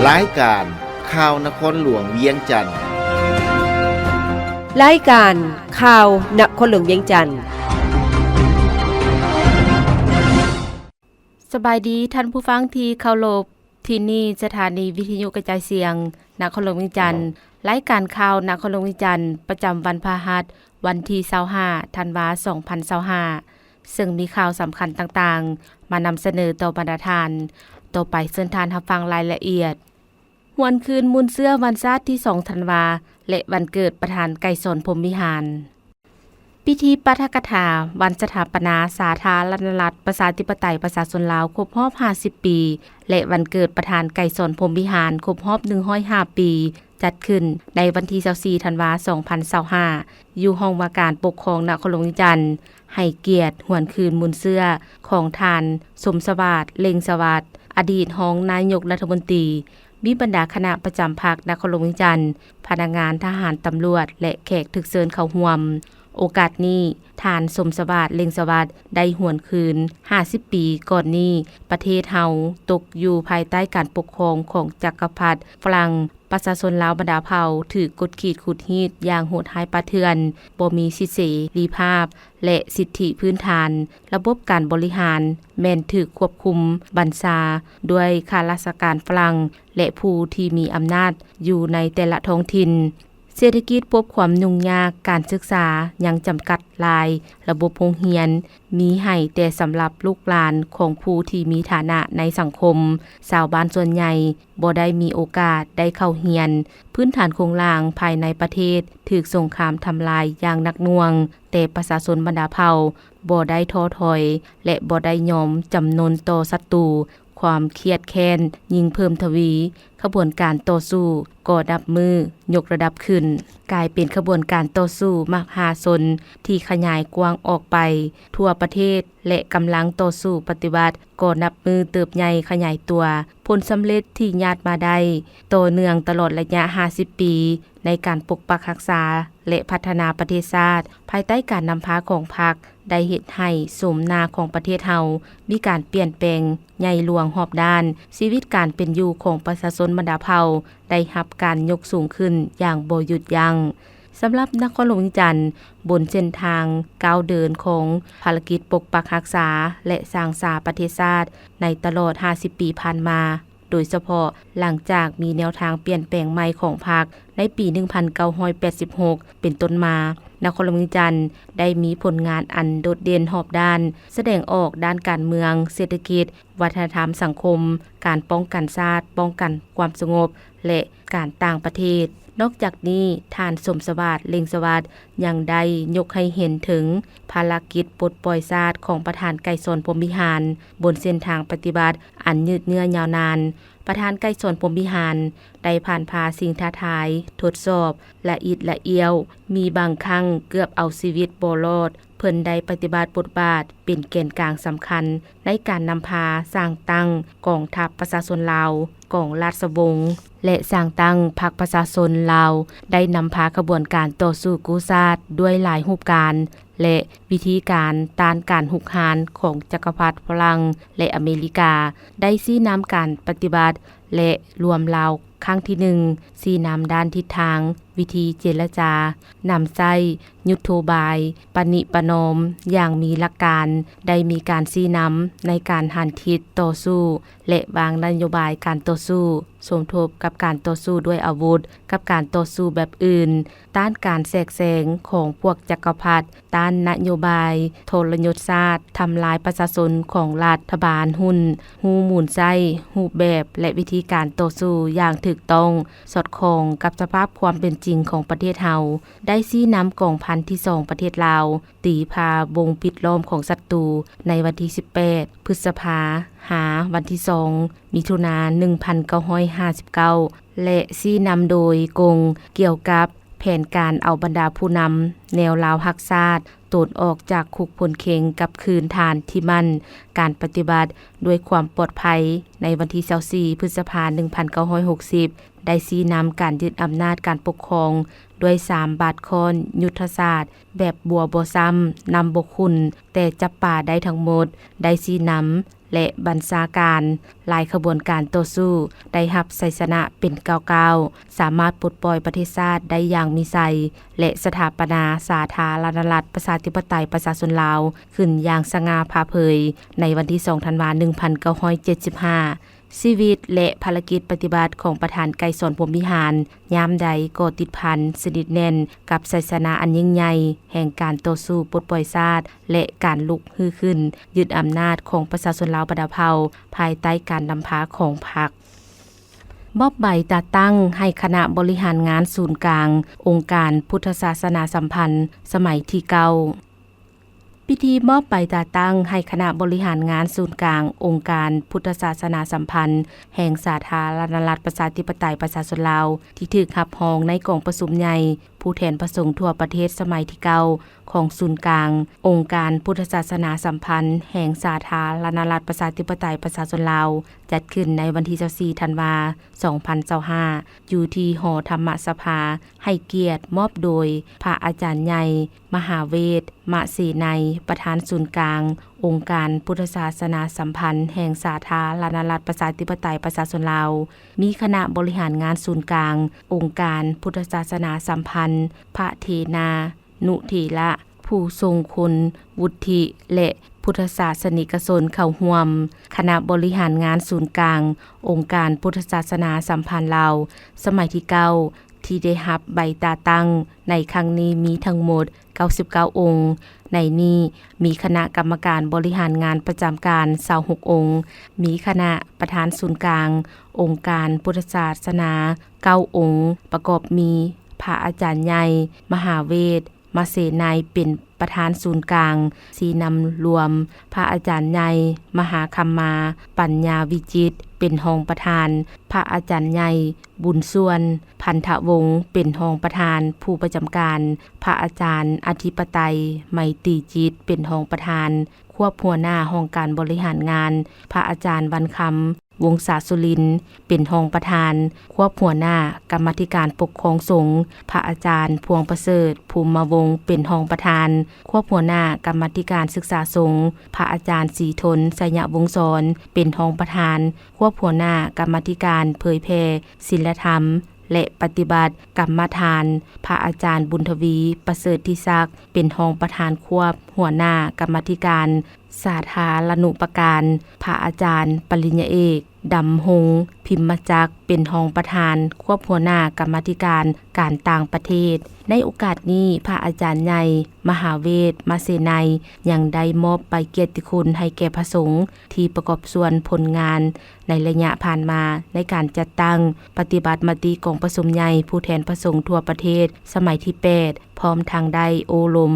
ລາຍການຂ່າວນະຄອນຫຼວງວຽງຈັນ. ລາຍການຂ່າວນະຄອນຫຼວງວຽງຈັນ. ສະບາຍດີທ່ານຜູ້ຟັງທີ່ເຄົາລົບ, ທີ່ນີ້ສະຖານີວິທະຍຸກະຈາຍສຽງນະຄອນຫຼວງວຽງຈັນ. ລາຍການຂ່າວນະຄອນຫຼວງວຽງຈັນ ປະຈຳວັນພະຫັດ ວັນທີຊາວຫ້າ ທັນວາ ສອງພັນຊາວຫ້າ ເຊິ່ງມີຂ່າວສຳຄັນຕ່າງໆ ມານຳສະເໜີຕໍ່ບັນດາທ່ານ. ຕໍ່ໄປເຊີນທ່ານຮັບຟັງລາຍລະອຽດ. ຫວນຄືນມູນເຊື້ອວັນຊາດທີສອງທັນວາ ແລະ ວັນເກີດປະທານໄກສອນ ພົມວິຫານ. ພິທີປາຖະກະຖາວັນສະຖາປະນາສາທາລະນະລັດ ປະຊາທິປະໄຕ ປະຊາຊົນລາວ ຄົບຮອບຫ້າສິບປີ ແລະ ວັນເກີດປະທານໄກສອນ ພົມວິຫານ ຄົບຮອບໜຶ່ງຮ້ອຍຫ້າປີ ຈັດຂຶ້ນໃນວັນທີຊາວສີ່ທັນວາ ສອງພັນຊາວຫ້າ ຢູ່ຫ້ອງວ່າການປົກຄອງນະຄອນຫຼວງວຽງຈັນ, ໃຫ້ກຽດຫວນຄືນມູນເຊື້ອຂອງທ່ານ ສົມສະຫວາດ ເລັ່ງສະຫວັດ ອະດີດຮອງນາຍົກລັດຖະມົນຕີ, ມີບັນດາຄະນະປະຈຳພັກນະຄອນຫຼວງວຽງຈັນ, ພະນັກງານທະຫານ, ຕຳຫຼວດ ແລະ ແຂກຖືກເຊີນເຂົ້າຮ່ວມ. ໂອກາດນີ້, ທ່ານ ສົມສະຫວາດ ເລັ່ງສະຫວັດ ໄດ້ຫວນຄືນຫ້າສິບປີກ່ອນນີ້, ປະເທດເຮົາຕົກຢູ່ພາຍໃຕ້ການປົກຄອງຂອງຈັກກະພັດຝຣັ່ງ, ປະຊາຊົນລາວບັນດາເຜົ່າຖືກກົດຂີ່ດຂູດຮີດຢ່າງໂຫດຮ້າຍປ່າເຖື່ອນ, ບໍ່ມີສິດເສລີພາບ ແລະ ສິດທິພື້ນຖານ, ລະບົບການບໍລິຫານແມ່ນຖືກຄວບຄຸມບັນຊາດ້ວຍຂ້າລາຊະການຝຣັ່ງ ແລະ ຜູ້ທີ່ມີອຳນາດຢູ່ໃນແຕ່ລະທ້ອງຖິ່ນ. ເສດຖະກິດພົບຄວາມຫຍຸ້ງຍາກ, ການສຶກສາຍັງຈຳກັດຫຼາຍ, ລະບົບໂຮງຮຽນມີໃຫ້ແຕ່ສຳລັບລູກຫຼານຂອງຜູ້ທີ່ມີຖານະໃນສັງຄົມ, ຊາວບ້ານສ່ວນໃຫຍ່ບໍ່ໄດ້ມີໂອກາດໄດ້ເຂົ້າຮຽນ, ພື້ນຖານໂຄງລ່າງພາຍໃນປະເທດຖືກສົງຄາມທຳລາຍຢ່າງໜັກໜ່ວງ, ແຕ່ປະຊາຊົນບັນດາເຜົ່າບໍ່ໄດ້ທໍ້ຖອຍ ແລະ ບໍ່ໄດ້ຍອມຈຳນົນຕໍ່ສັດຕູ. ຄວາມຄຽດແຄ້ນຍິ່ງເພີ່ມທະວີ, ຂະບວນການຕໍ່ສູ້ກໍນັບມື້ຍົກລະດັບຂຶ້ນ, ກາຍເປັນຂະບວນການຕໍ່ສູ້ມະຫາຊົນທີ່ຂະຫຍາຍກວ້າງອອກໄປທົ່ວປະເທດ ແລະ ກຳລັງຕໍ່ສູ້ປະຕິວັດກໍນັບມື້ເຕີບໃຫຍ່ຂະຫຍາຍຕົວ. ຜົນສຳເລັດທີ່ຍາດມາໄດ້ຕໍ່ເນື່ອງຕະຫຼອດໄລຍະຫ້າສິບປີໃນການປົກປັກຮັກສາ ແລະ ພັດທະນາປະເທດຊາດ ພາຍໃຕ້ການນຳພາຂອງພັກ ໄດ້ເຮັດໃຫ້ໂສມໜ້າຂອງປະເທດເຮົາມີການປ່ຽນແປງໃຫຍ່ຫຼວງຮອບດ້ານ. ຊີວິດການເປັນຢູ່ຂອງປະຊາຊົນບັນດາເຜົ່າໄດ້ຮັບການຍົກສູງຂຶ້ນຢ່າງບໍ່ຢຸດຢັ້ງ. ສຳລັບນະຄອນຫຼວງວຽງຈັນ, ບົນເສັ້ນທາງກ້າວເດີນຂອງພາລະກິດປົກປັກຮັກສາ ແລະ ສ້າງສາປະເທດຊາດໃນຕະຫຼອດຫ້າສິບປີຜ່ານມາ, ໂດຍສະເພາະຫຼັງຈາກມີແນວທາງປ່ຽນແປງໃໝ່ຂອງພັກໃນປີໜຶ່ງພັນເກົ້າຮ້ອຍແປດສິບຫົກເປັນຕົ້ນມາ, ນະຄອນຫຼວງວຽງຈັນໄດ້ມີຜົນງານອັນໂດດເດັ່ນຮອບດ້ານ, ສະແດງອອກດ້ານການເມືອງ, ເສດຖະກິດ, ວັດທະນະທຳ, ສັງຄົມ, ການປ້ອງກັນຊາດ, ປ້ອງກັນຄວາມສະຫງົບ ແລະ ການຕ່າງປະເທດ. ນອກຈາກນີ້, ທ່ານ ສົມສະຫວາດ ເລັ່ງສະຫວັດ ຍັງໄດ້ຍົກໃຫ້ເຫັນເຖິງພາລະກິດປົດປ່ອຍຊາດຂອງປະທານໄກສອນ ພົມວິຫານ ບົນເສັ້ນທາງປະຕິບັດອັນຍືດເຍື້ອຍາວນານ. ປະທານໄກສອນ ພົມວິຫານ ໄດ້ຜ່ານຜ່າສິ່ງທ້າທາຍ, ທົດສອບ, ລະອິດລະອ້ຽວ, ມີບາງຄັ້ງເກືອບເອົາຊີວິດບໍ່ລອດ. ເພິ່ນໄດ້ປະຕິບັດບົດບາດເປັນແກນກາງສຳຄັນໃນການນຳພາສ້າງຕັ້ງກອງທັບປະຊາຊົນລາວ, ກອງລາຊະວົງ ແລະ ສ້າງຕັ້ງພັກປະຊາຊົນລາວ, ໄດ້ນຳພາຂະບວນການຕໍ່ສູ້ກູ້ຊາດດ້ວຍຫຼາຍຮູບການ ແລະ ວິທີການຕ້ານການຮຸກຮານຂອງຈັກກະພັດຝຣັ່ງ ແລະ ອາເມລິກາ, ໄດ້ຊີ້ນຳການປະຕິບັດ ແລະ ລວມລາວຄັ້ງທີໜຶ່ງ, ຊີ້ນຳດ້ານທິດທາງ, ວິທີເຈລະຈາ, ນຳໃຊ້ຍຸດໂທບາຍ, ປະນິປະນອມຢ່າງມີຫຼັກການ, ໄດ້ມີການຊີ້ນຳໃນການຫັນທິດຕໍ່ສູ້ ແລະ ວາງນະໂຍບາຍການຕໍ່ສູ້, ສົມທົບກັບການຕໍ່ສູ້ດ້ວຍອາວຸດ, ກັບການຕໍ່ສູ້ແບບອື່ນ, ຕ້ານການແຊກແຊງຂອງພວກຈັກກະພັດ, ຕ້ານນະໂຍບາຍທໍລະຍົດຊາດ, ທຳລາຍປະຊາຊົນຂອງລັດຖະບານຮຸ່ນ, ຮູ້ມູນໃຊ້, ຮູບແບບ ແລະ ວິທີການຕໍ່ສູ້ຢ່າງຖືກຕ້ອງ, ສອດຄ່ອງກັບສະພາບຄວາມເປັນຈິງຂອງປະເທດເຮົາ, ໄດ້ຊີ້ນຳກອງພັນທີສອງປະເທດລາວ ຕີພາວົງປິດລ້ອມຂອງສັດຕູໃນວັນທີສິບແປດ ພຶດສະພາ ຫາວັນທີສອງ ມິຖຸນາ ໜຶ່ງພັນເກົ້າຮ້ອຍຫ້າສິບເກົ້າ ແລະ ຊີ້ນຳໂດຍກົງກ່ຽວກັບແຜນການເອົາບັນດາຜູ້ນຳແນວລາວຮັກຊາດ ໂຕນອອກຈາກຄຸກພົນເຄັງກັບຄືນຖານທີ່ໝັ້ນການປະຕິບັດດ້ວຍຄວາມປອດໄພ ໃນວັນທີຊາວສີ່ ພຶດສະພາ ໜຶ່ງພັນເກົ້າຮ້ອຍຫົກສິບ ໄດ້ຊີ້ນຳການຍຶດອຳນາດການປົກຄອງດ້ວຍສາມບາດຄ້ອນຍຸດທະສາດແບບບົວບໍ່ຊ້ຳ ນ້ຳບໍ່ຂຸ້ນ ແຕ່ຈັບປາໄດ້ທັງໝົດ, ໄດ້ຊີ້ນຳ ແລະ ບັນຊາການຫຼາຍຂະບວນການຕໍ່ສູ້ ໄດ້ຮັບໄຊຊະນະເປັນກ້າວໆ, ສາມາດປົດປ່ອຍປະເທດຊາດໄດ້ຢ່າງມີໄຊ ແລະ ສະຖາປະນາສາທາລະນະລັດ ປະຊາທິປະໄຕ ປະຊາຊົນລາວ ຂຶ້ນຢ່າງສະຫງ່າຜ່າເຜີຍ ໃນວັນທີສອງ ທັນວາ ໜຶ່ງພັນເກົ້າຮ້ອຍເຈັດສິບຫ້າ. ຊີວິດ ແລະ ພາລະກິດປະຕິບັດຂອງປະທານໄກສອນ ພົມວິຫານ ຍາມໃດກໍຕິດພັນສະໜິດແໜ້ນກັບໄຊຊະນະອັນຍິ່ງໃຫຍ່ແຫ່ງການຕໍ່ສູ້ປົດປ່ອຍຊາດ ແລະ ການລຸກຮືຂຶ້ນຍຶດອຳນາດຂອງປະຊາຊົນລາວບັນດາເຜົ່າ ພາຍໃຕ້ການນຳພາຂອງພັກ. ມອບໃບຕາຕັ້ງໃຫ້ຄະນະບໍລິຫານງານສູນກາງອົງການພຸດທະສາສະໜາສຳພັນສະໄໝທີເກົ້າ. ພິທີມອບໃບຕາຕັ້ງໃຫ້ຄະນະບໍລິຫານງານສູນກາງອົງການພຸດທະສາສະໜາສຳພັນແຫ່ງສາທາລະນະລັດ ປະຊາທິປະໄຕ ປະຊາຊົນລາວ ທີ່ຖືກຮັບຮອງໃນກອງປະຊຸມໃຫຍ່ຜູ້ແທນພະສົງທົ່ວປະເທດສະໄໝທີເກົ້າ ຂອງສູນກາງອົງການພຸດທະສາສະໜາສຳພັນແຫ່ງສາທາລະນະລັດ ປະຊາທິປະໄຕ ປະຊາຊົນລາວ ຈັດຂຶ້ນໃນວັນທີຊາວສີ່ ທັນວາ ສອງພັນຊາວຫ້າ ຢູ່ທີ່ຫໍທຳມະສະພາ ໃຫ້ກຽດມອບໂດຍພະອາຈານໃຫຍ່ ມະຫາເວດ ມະເສໄນ ປະທານສູນກາງອົງການພຸດທະສາສະໜາສຳພັນແຫ່ງສາທາລະນະລັດ ປະຊາທິປະໄຕ ປະຊາຊົນລາວ, ມີຄະນະບໍລິຫານງານສູນກາງອົງການພຸດທະສາສະໜາສຳພັນ, ພະເຖນາ ນຸເຖລະ, ຜູ້ຊົງຄຸນວຸດທິ ແລະ ພຸດທະສາສະນິກະຊົນເຂົ້າຮ່ວມ. ຄະນະບໍລິຫານງານສູນກາງອົງການພຸດທະສາສະໜາສຳພັນລາວ ສະໄໝທີເກົ້າ ທີ່ໄດ້ຮັບໃບຕາຕັ້ງໃນຄັ້ງນີ້ມີທັງໝົດເກົ້າສິບເກົ້າອົງ. ໃນນີ້ມີຄະນະກຳມະການບໍລິຫານງານປະຈຳການຊາວຫົກອົງ, ມີຄະນະປະທານສູນກາງອົງການພຸດທະສາສະໜາເກົ້າອົງ, ປະກອບມີພະອາຈານໃຫຍ່ ມະຫາເວດ ມະເສໄນ ເປັນປະທານສູນກາງ, ຊີ້ນຳລວມ ພະອາຈານໃຫຍ່ ມະຫາຄຳມາ ປັນຍາວິຈິດ ເປັນຮອງປະທານ, ພະອາຈານໃຫຍ່ ບຸນສ່ວນ ພັນທະວົງ ເປັນຮອງປະທານຜູ້ປະຈຳການ, ພະອາຈານອະທິປະໄຕ ໄມຕີຈິດ ເປັນຮອງປະທານ ຄວບຫົວໜ້າຫ້ອງການບໍລິຫານງານ, ພະອາຈານ ວັນຄຳ ວົງສາສຸລິນ ເປັນຮອງປະທານ ຄວບຫົວໜ້າກຳມາທິການປົກຄອງສົງ, ພະອາຈານ ພວງປະເສີດ ພູມມະວົງ ເປັນຮອງປະທານ ຄວບຫົວໜ້າກຳມາທິການສຶກສາສົງ, ພະອາຈານ ສີທົນ ໄຊຍະວົງສອນ ເປັນຮອງປະທານ ຄວບຫົວໜ້າກຳມາທິການເຜີຍແຜ່ສິນລະທຳ ແລະ ປະຕິບັດກຳມະຖານ, ພະອາຈານ ບຸນທະວີ ປະເສີດທິສັກ ເປັນຮອງປະທານຄວບຫົວໜ້າກຳມາທິການສາທາລະນຸປະການ, ພະອາຈານ ປະລິນຍາເອກ ດຳຮົງ ພິມມະຈັກ ເປັນຮອງປະທານຄວບຫົວໜ້າກຳມາທິການການຕ່າງປະເທດ. ໃນໂອກາດນີ້ ພະອາຈານໃຫຍ່ ມະຫາເວດ ມະເສໄນ ຍັງໄດ້ມອບໃບກຽດຕິຄຸນໃຫ້ແກ່ພະສົງທີ່ປະກອບສ່ວນຜົນງານ ໃນໄລຍະຜ່ານມາໃນການຈັດຕັ້ງປະຕິບັດມະຕິກອງປະຊຸມໃຫຍ່ຜູ້ແທນພະສົງທົ່ວປະເທດສະໄໝທີແປດ ພ້ອມທັງໄດ້ໂອ້ລົມ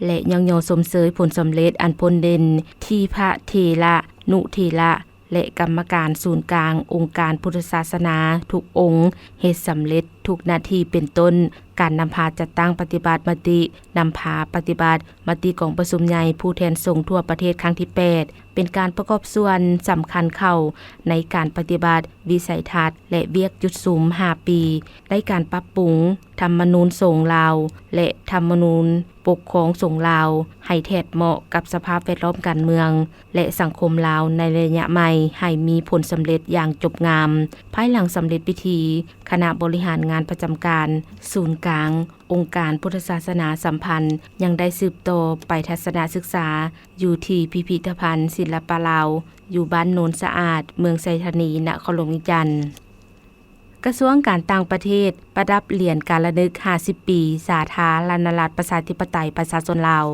ແລະ ຍ້ອງຍໍຊົມເຊີຍຜົນສຳເລັດອັນໂພດເດັ່ນທີ່ພະເຖລະນຸເຖລະ ແລະ ກຳມະການສູນກາງອົງການພຸດທະສາສະໜາທຸກອົງເຮັດສຳເລັດທຸກໜ້າທີ່ ເປັນຕົ້ນ ການນຳພາຈັດຕັ້ງປະຕິບັດມະຕິ, ນຳພາປະຕິບັດມະຕິກອງປະຊຸມໃຫຍ່ຜູ້ແທນສົງທົ່ວປະເທດຄັ້ງທີແປດ ເປັນການປະກອບສ່ວນສຳຄັນເຂົ້າໃນການປະຕິບັດວິໄສທັດ ແລະ ວຽກຈຸດສຸມຫ້າປີ ໃນການປັບປຸງທຳມະນູນສົງລາວ ແລະ ທຳມະນູນປົກຄອງສົງລາວ ໃຫ້ແທດເໝາະກັບສະພາບແວດລ້ອມການເມືອງ ແລະ ສັງຄົມລາວໃນໄລຍະໃໝ່ ໃຫ້ມີຜົນສຳເລັດຢ່າງຈົບງາມ. ພາຍຫຼັງສຳເລັດພິທີ, ຄະນະບໍລິຫານງານປະຈຳການສູນກາງ ອົງການພຸດທະສາສະໜາສຳພັນ ຍັງໄດ້ສືບຕໍ່ໄປທັດສະນະສຶກສາຢູ່ທີ່ພິພິທະພັນສິລະປະລາວ ຢູ່ບ້ານໂນນສະອາດ ເມືອງໄຊທານີ ນະຄອນຫຼວງວຽງຈັນ. ກະຊວງການຕ່າງປະເທດ ປະດັບຫຼຽນການລະນຶກຫ້າສິບປີສາທາລະນະລັດ ປະຊາທິປະໄຕ ປະຊາຊົນລາວ.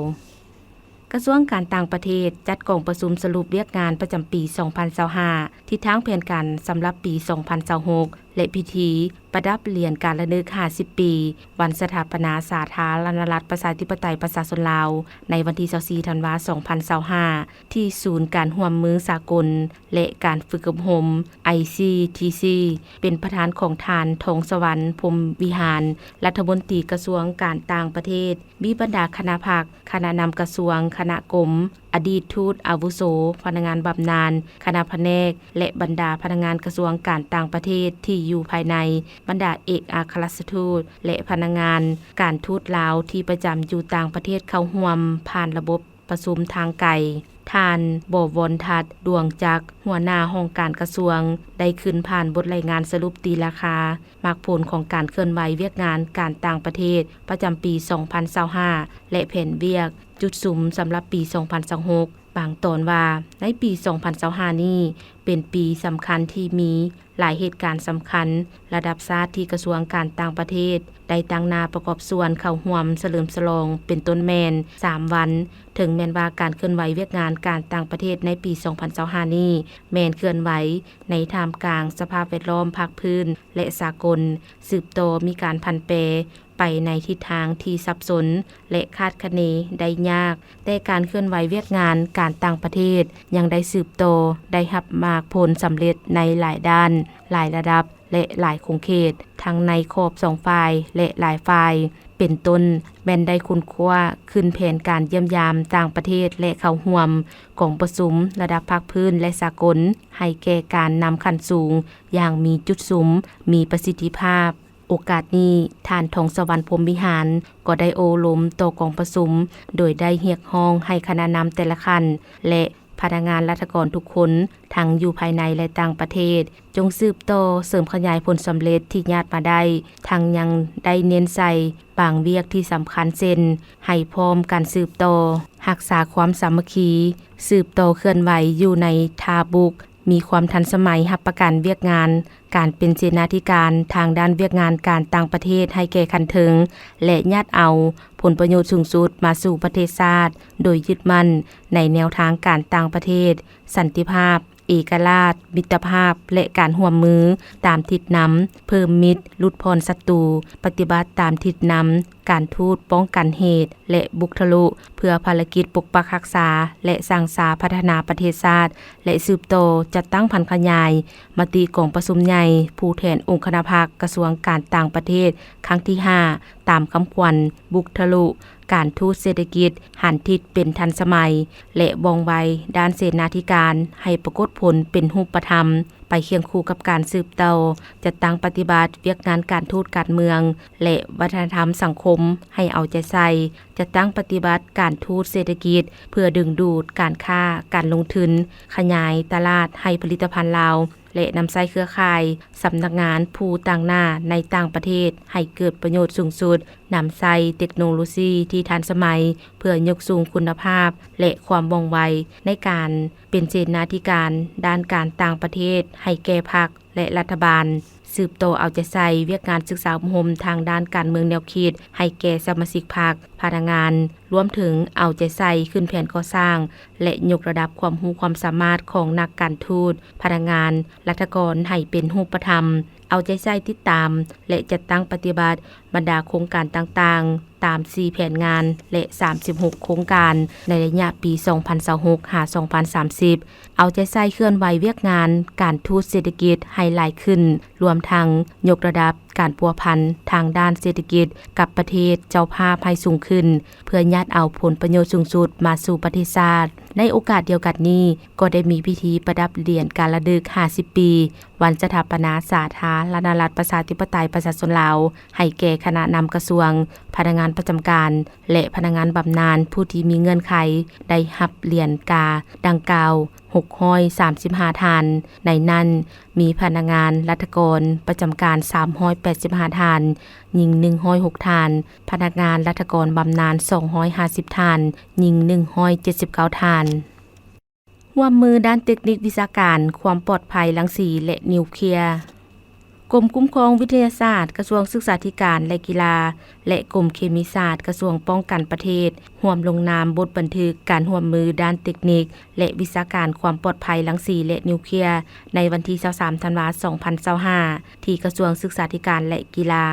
ກະຊວງການຕ່າງປະເທດ ຈັດກອງປະຊຸມສະຫຼຸບວຽກງານປະຈຳປີສອງພັນຊາວຫ້າ ທິດທາງແຜນການສຳລັບປີສອງພັນຊາວຫົກ ແລະ ພິທີປະດັບຫຼຽນການລະນຶກຫ້າສິບປີ ວັນສະຖາປະນາສາທາລະນະລັດ ປະຊາທິປະໄຕ ປະຊາຊົນລາວ ໃນວັນທີຊາວສີ່ ທັນວາ ສອງພັນຊາວຫ້າ ທີ່ສູນການຮ່ວມມືສາກົນ ແລະ ການຝຶກອົບຮົມ ໄອຊີທີຊີ ເປັນປະທານຂອງທ່ານ ທອງສະຫວັນ ພົມວິຫານ ລັດຖະມົນຕີກະຊວງການຕ່າງປະເທດ, ມີບັນດາຄະນະພັກ, ຄະນະນຳກະຊວງ, ຄະນະກົມ, ອະດີດທູດອາວຸໂສ, ພະນັກງານບຳນານ, ຄະນະພະແນກ ແລະ ບັນດາພະນັກງານກະຊວງການຕ່າງປະເທດທີ່ຢູ່ພາຍໃນ, ບັນດາເອກອັກຄະລັດຖະທູດ ແລະ ພະນັກງານການທູດລາວທີ່ປະຈຳຢູ່ຕ່າງປະເທດເຂົ້າຮ່ວມຜ່ານລະບົບປະຊຸມທາງໄກ. ທ່ານ ບໍວອນທັດ ດວງຈັກ ຫົວໜ້າຫ້ອງການກະຊວງ ໄດ້ຂຶ້ນຜ່ານບົດລາຍງານສະຫຼຸບຕີລາຄາ ໝາກຜົນຂອງການເຄື່ອນໄຫວວຽກງານການຕ່າງປະເທດປະຈຳປີສອງພັນຊາວຫ້າ ແລະ ແຜນວຽກຈຸດສຸມສຳລັບປີສອງພັນຊາວຫົກ ບາງຕອນວ່າ ໃນປີສອງພັນຊາວຫ້ານີ້ ເປັນປີສຳຄັນທີ່ມີຫຼາຍເຫດການສຳຄັນລະດັບຊາດທີ່ກະຊວງການຕ່າງປະເທດໄດ້ຕັ້ງໜ້າປະກອບສ່ວນເຂົ້າຮ່ວມສະເຫຼີມສະຫຼອງ ເປັນຕົ້ນແມ່ນສາມວັນ. ເຖິງແມ່ນວ່າການເຄື່ອນໄຫວວຽກງານການຕ່າງປະເທດໃນປີສອງພັນຊາວຫ້ານີ້ ແມ່ນເຄື່ອນໄຫວໃນທ່າມກາງສະພາບແວດລ້ອມພາກພື້ນ ແລະ ສາກົນ ສືບຕໍ່ມີການຜັນແປ ໄປໃນທິດທາງທີ່ສັບສົນ ແລະ ຄາດຄະເນໄດ້ຍາກ, ແຕ່ການເຄື່ອນໄຫວວຽກງານການຕ່າງປະເທດຍັງໄດ້ສືບຕໍ່ໄດ້ຮັບໝາກຜົນສຳເລັດໃນຫຼາຍດ້ານ, ຫຼາຍລະດັບ ແລະ ຫຼາຍຂົງເຂດ, ທັງໃນຂອບສອງຝ່າຍ ແລະ ຫຼາຍຝ່າຍ, ເປັນຕົ້ນ ແມ່ນໄດ້ຄົ້ນຄວ້າຂຶ້ນແຜນການຢ້ຽມຢາມຕ່າງປະເທດ ແລະ ເຂົ້າຮ່ວມກອງປະຊຸມລະດັບພາກພື້ນ ແລະ ສາກົນ ໃຫ້ແກ່ການນຳຂັ້ນສູງຢ່າງມີຈຸດສຸມ, ມີປະສິດທິພາບ. ໂອກາດນີ້ ທ່ານ ທອງສະຫວັນ ພົມວິຫານ ກໍໄດ້ໂອ້ລົມຕໍ່ກອງປະຊຸມ ໂດຍໄດ້ຮຽກຮ້ອງໃຫ້ຄະນະນຳແຕ່ລະຂັ້ນ ແລະ ພະນັກງານລັດຖະກອນທຸກຄົນ ທັງຢູ່ພາຍໃນ ແລະ ຕ່າງປະເທດ ຈົ່ງສືບຕໍ່ເສີມຂະຫຍາຍຜົນສຳເລັດທີ່ຍາດມາໄດ້, ທັງຍັງໄດ້ເນັ້ນໃສ່ບາງວຽກທີ່ສຳຄັນ ເຊັ່ນ ໃຫ້ພ້ອມກັນສືບຕໍ່ຮັກສາຄວາມສາມັກຄີ, ສືບຕໍ່ເຄື່ອນໄຫວຢູ່ໃນທ່າບຸກ ມີຄວາມທັນສະໄໝ, ຮັບປະກັນວຽກງານການເປັນເສນາທິການທາງດ້ານວຽກງານການຕ່າງປະເທດໃຫ້ແກ່ຂັ້ນເທິງ ແລະ ຍາດເອົາຜົນປະໂຫຍດສູງສຸດມາສູ່ປະເທດຊາດ ໂດຍຍຶດໝັ້ນໃນແນວທາງການຕ່າງປະເທດ, ສັນຕິພາບ, ເອກະລາດ, ມິດຕະພາບ ແລະ ການຮ່ວມມືຕາມທິດນຳ, ເພີ່ມມິດ, ຫຼຸດຜ່ອນສັດຕູ, ປະຕິບັດຕາມທິດນຳ, ການທູດປ້ອງກັນເຫດ ແລະ ບຸກທະລຸ ເພື່ອພາລະກິດປົກປັກຮັກສາ ແລະ ສ້າງສາພັດທະນາປະເທດຊາດ ແລະ ສືບຕໍ່ຈັດຕັ້ງຜັນຂະຫຍາຍມະຕິກອງປະຊຸມໃຫຍ່ຜູ້ແທນອົງຄະນະພັກກະຊວງການຕ່າງປະເທດຄັ້ງທີຫ້າ ຕາມຄຳຂວັນ ບຸກທະລຸ ການທູດເສດຖະກິດ ຫັນທິດເປັນທັນສະໄໝ ແລະ ວ່ອງໄວດ້ານເສນາທິການ ໃຫ້ປາກົດຜົນເປັນຮູບປະທຳ. ໄປຄຽງຄູ່ກັບການສືບຕໍ່ຈັດຕັ້ງປະຕິບັດວຽກງານການທູດການເມືອງ ແລະ ວັດທະນະທຳສັງຄົມ ໃຫ້ເອົາໃຈໃສ່ ຈັດຕັ້ງປະຕິບັດການທູດເສດຖະກິດ ເພື່ອດຶງດູດການຄ້າ, ການລົງທຶນ, ຂະຫຍາຍຕະຫຼາດໃຫ້ຜະລິດຕະພັນລາວ ແລະ ນຳໃຊ້ເຄືອຂ່າຍສຳນັກງານຜູ້ຕາງໜ້າໃນຕ່າງປະເທດໃຫ້ເກີດປະໂຫຍດສູງສຸດ, ນຳໃຊ້ເຕັກໂນໂລຊີທີ່ທັນສະໄໝ ເພື່ອຍົກສູງຄຸນນະພາບ ແລະ ຄວາມວ່ອງໄວໃນການເປັນເສນາທິການດ້ານການຕ່າງປະເທດໃຫ້ແກ່ພັກ ແລະ ລັດຖະບານ, ສືບຕໍ່ເອົາໃຈໃສ່ວຽກງານສຶກສາອົບຮົມທາງດ້ານການເມືອງແນວຄິດໃຫ້ແກ່ສະມາຊິກພັກ, ພະນັກງານ, ລວມເຖິງເອົາໃຈໃສ່ຂຶ້ນແຜນກໍ່ສ້າງ ແລະ ຍົກລະດັບຄວາມຮູ້ຄວາມສາມາດຂອງນັກການທູດ, ພະນັກງານ, ລັດຖະກອນໃຫ້ເປັນຮູບປະທຳ, ເອົາໃຈໃສ່ຕິດຕາມ ແລະ ຈັດຕັ້ງປະຕິບັດບັນດາໂຄງການຕ່າງໆ ຕາມສີ່ແຜນງານ ແລະ ສາມສິບຫົກໂຄງການ ໃນໄລຍະປີສອງພັນຊາວຫົກ ຫາ ສອງພັນສາມສິບ ເອົາໃຈໃສ່ເຄື່ອນໄຫວວຽກງານການທູດເສດຖະກິດໃຫ້ຫຼາຍຂຶ້ນ, ລວມທັງຍົກລະດັບການພົວພັນທາງດ້ານເສດຖະກິດກັບປະເທດເຈົ້າພາບໃຫ້ສູງຂຶ້ນ, ເພື່ອຍາດເອົາຜົນປະໂຫຍດສູງສຸດມາສູ່ປະເທດຊາດ. ໃນໂອກາດດຽວກັນນີ້, ກໍໄດ້ມີພິທີປະດັບຫຼຽນການລະລຶກຫ້າສິບປີ ວັນສະຖາປະນາສາທາລະນະລັດ ປະຊາທິປະໄຕ ປະຊາຊົນລາວ ໃຫ້ແກ່ຄະນະນຳກະຊວງ, ພະນັກງານປະຈຳການ ແລະ ພະນັກງານບຳນານຜູ້ທີ່ມີເງື່ອນໄຂໄດ້ຮັບຫຼຽນກາດັ່ງກ່າວ ຫົກຮ້ອຍສາມສິບຫ້າທ່ານ, ໃນນັ້ນມີພະນັກງານລັດຖະກອນປະຈຳການສາມຮ້ອຍແປດສິບຫ້າທ່ານ, ຍິງໜຶ່ງຮ້ອຍຫົກທ່ານ, ພະນັກງານລັດຖະກອນບຳນານສອງຮ້ອຍຫ້າສິບທ່ານ, ຍິງໜຶ່ງຮ້ອຍເຈັດສິບເກົ້າທ່ານ. ຮ່ວມມືດ້ານເຕັກນິກວິຊາການຄວາມປອດໄພລັງສີ ແລະ ນິວເຄຍ. ກົມຄຸ້ມຄອງວິທະຍາສາດ ກະຊວງສຶກສາທິການ ແລະ ກິລາ ແລະ ກົມເຄມີສາດ ກະຊວງປ້ອງກັນປະເທດ ຮ່ວມລົງນາມບົດບັນທຶກການຮ່ວມມືດ້ານເຕັກນິກ ແລະ ວິຊາການຄວາມປອດໄພລັງສີ ແລະ ນິວເຄຍ ໃນວັນທີຊາວສາມທັນວາສອງພັນຊາວຫ້າ ທີ່ກະຊວງສຶກສາທິການ ແລະ ກິລາ.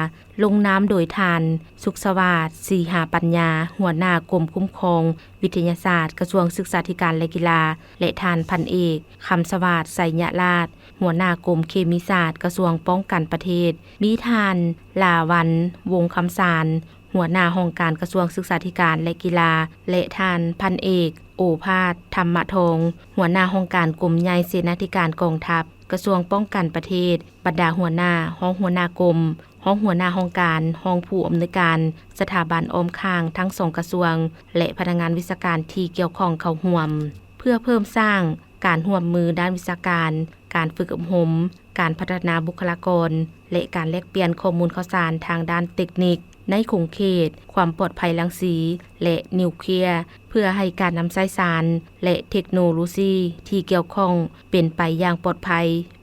ລົງນາມໂດຍທ່ານ ສຸກສະຫວາດ ສີຫາປັນຍາ ຫົວໜ້າກົມຄຸ້ມຄອງວິທະຍາສາດ ກະຊວງສຶກສາທິການ ແລະ ກິລາ ແລະ ທ່ານ ພັນເອກ ຄຳສະຫວາດ ໄຊຍະລາດ ຫົວໜ້າກົມເຄມີສາດ ກະຊວງປ້ອງກັນປະເທດ, ມີທ່ານ ຫຼາວັນ ວົງຄຳສານ ຫົວໜ້າຫ້ອງການກະຊວງສຶກສາທິການ ແລະ ກິລາ ແລະ ທ່ານ ພັນເອກ ໂອພາດ ທຳມະທອງ, ຫົວໜ້າຫ້ອງການກົມໃຫຍ່ເສນາທິການກອງທັບ, ກະຊວງປ້ອງກັນປະເທດ, ບັນດາຫົວໜ້າ, ຮອງຫົວໜ້າກົມ, ຮອງຫົວໜ້າຫ້ອງການ, ຮອງຜູ້ອຳນວຍການສະຖາບັນອ້ອມຂ້າງທັງສອງກະຊວງ ແລະ ພະນັກງານວິຊາການທີ່ກ່ຽວຂ້ອງເຂົ້າຮ່ວມ, ເພື່ອເພີ່ມສ້າງການຮ່ວມມືດ້ານວິຊາການ, ການຝຶກອົບຮົມ, ການພັດທະນາບຸກຄະລາກອນ ແລະ ການແລກປ່ຽນຂໍ້ມູນຂ່າວສານທາງດ້ານເຕັກນິກ ໃນຂົງເຂດຄວາມປອດໄພລັງສີ ແລະ ນິວເຄຍ ເພື່ອໃຫ້ການນຳໃຊ້ສານ ແລະ ເທັກໂນໂລຊີທີ່ກ່ຽວຂ້ອງເປັນໄປຢ່າງປອດໄພ,